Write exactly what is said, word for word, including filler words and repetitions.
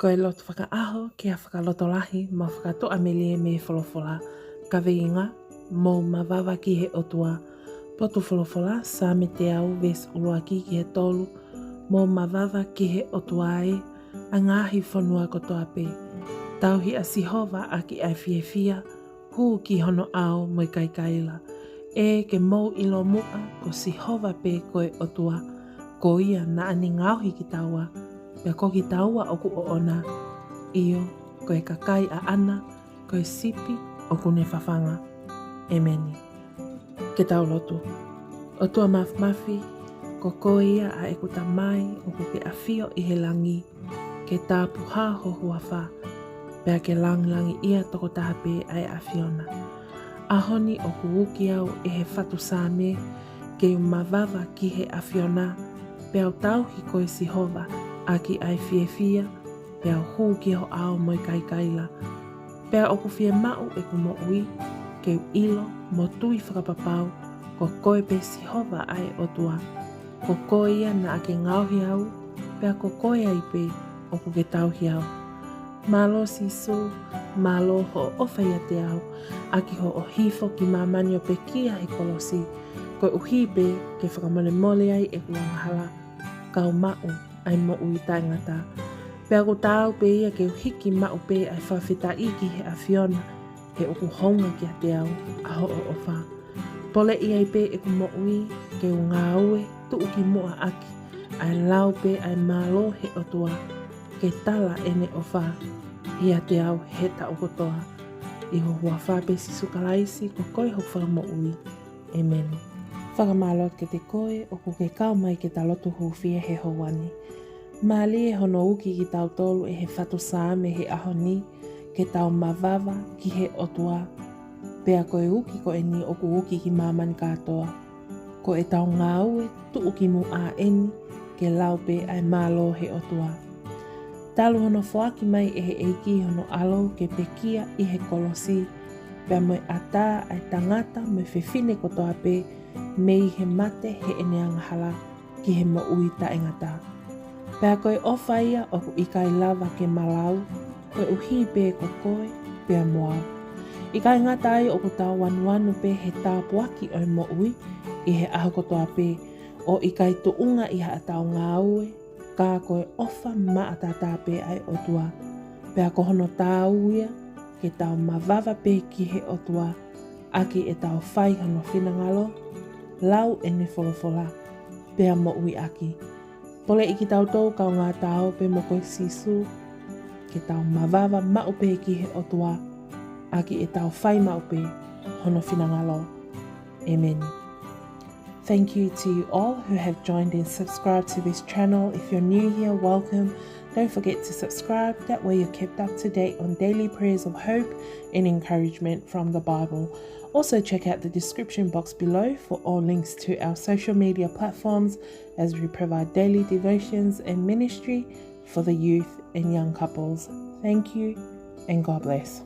Ko e lotu fakaʻaho ki ha fakalotolahi mo e fakatoʻa melie mei he folofola. Kaveinga: Mou mavava ki he ʻOtua. Potu folofola, Saame teau, veesi ʻuluaki ki he tolu. Mou mavava ki he ʻOtua ē, ʻa e ngaahi fonua kotoa pē. Tauhi ʻa Sihova ʻaki ʻa e fiefia, hū ki hono ʻao mo e kaikaila. ʻE, ke mou ʻilo muʻa ko Sihova pē ko e ʻOtua, ko ia naʻa ne ngaohi kitaua, pea ko kitaua ʻoku ʻoʻona, ʻio, ko e kakai ʻaʻana, ko e sipi ʻoku ne fafanga. ʻEmeni. Ke tau lotu. ʻOtua Mafimafi, ko koe ia ʻa ʻeku Tamai ʻoku ke ʻafio ʻi he langi, ke tāpuhā ho huafa, pea ke langilangiʻia tokotaha pē ʻa e ʻAfiona. ʻAho ni ʻoku uki au ʻe he fatu Saame ke u mavava ki he ʻAfiona, pea u tauhi koe Sihova ʻaki ʻa e fiefia, pea u hū ki ho ʻao mo e kaikaila. Pea ʻoku fiemaʻu ʻeku moʻui ke u ʻilo mo tui fakapapau ko koe pē Sihova ʻa e ʻOtua. Ko koe ia naʻa ke ngaohi au, pea ko koe ai pē ʻoku ke tauhi au. Mālō Sīsū, mālō hoʻo ʻofa ʻiate au ʻaki hoʻo hifo ki māmani ʻo pekia he kolosi, koeʻuhi pē ke fakamolemole ai ʻeku angahala, kau maʻu ʻa e moʻui taʻengata. Pea ʻoku taau pē ia ke u hiki maʻu pē ʻa e fakafetaʻi ki he ʻAfiona, he ʻoku hounga kiate au ʻa hoʻo ʻofa. Poleʻi ai pē ʻeku moʻui ke u ngāue tuʻukimuʻa ʻaki ʻa e lau pē ʻa e mālō he ʻOtua, ke tala ʻene ʻofa ʻiate au he taʻu kotoa. ʻI ho huafa pē Sīsū Kalaisi, ko koe hoku Fakamoʻui. ʻEmeni. Fakamālō atu kiate koe ʻoku ke kau mai ke ta lotu hūfia he houa ni. Mālie hono uki kitautolu ʻe he fatu Saame he ʻaho ni ke tau mavava ki he ʻOtua. Pea ko e uki ko eni ʻoku uki ki māmani kātoa. Ko ʻetau ngāue tuʻukimuʻa eni ke lau pē ʻa e mālō he ʻOtua. Talu hono foaki mai ʻe he ʻEiki hono ʻAlo ke pekia ʻi he kolosi, pea mo e ʻatā ʻa e tangata mo e fefine kotoa pē mei he mate heʻene angahala ki he moʻui taʻengata. Pea ko e ʻofa ia ʻoku ʻikai lava ke malau, koeʻuhi pē ko koe pea mo au. ʻIkai ngata ai ʻoku tau anuanu pē he tāpuaki ʻo e moʻui ʻi he ʻaho kotoa pē, ʻo ʻikai tuʻunga ʻi haʻatau ngāue, ka ko e ʻofa maʻataʻatā pē ʻa e ʻOtua. Pea ko hono tāu ia ke tau mavava pē ki he ʻOtua, ʻaki ʻetau fai hono finangalo, lau ʻene folofola, pea moʻui ʻaki. Poleʻi kitautolu kaungā Ta ō pē mo koe Sīsū, ke tau mavava maʻu pē ki he ʻOtua, ʻaki ʻetau fai maʻu pē hono finangalo. ʻEmeni. Thank you to you all who have joined and subscribed to this channel. If you're new here, welcome. Don't forget to subscribe. That way you're kept up to date on daily prayers of hope and encouragement from the Bible. Also, check out the description box below for all links to our social media platforms as we provide daily devotions and ministry for the youth and young couples. Thank you and God bless.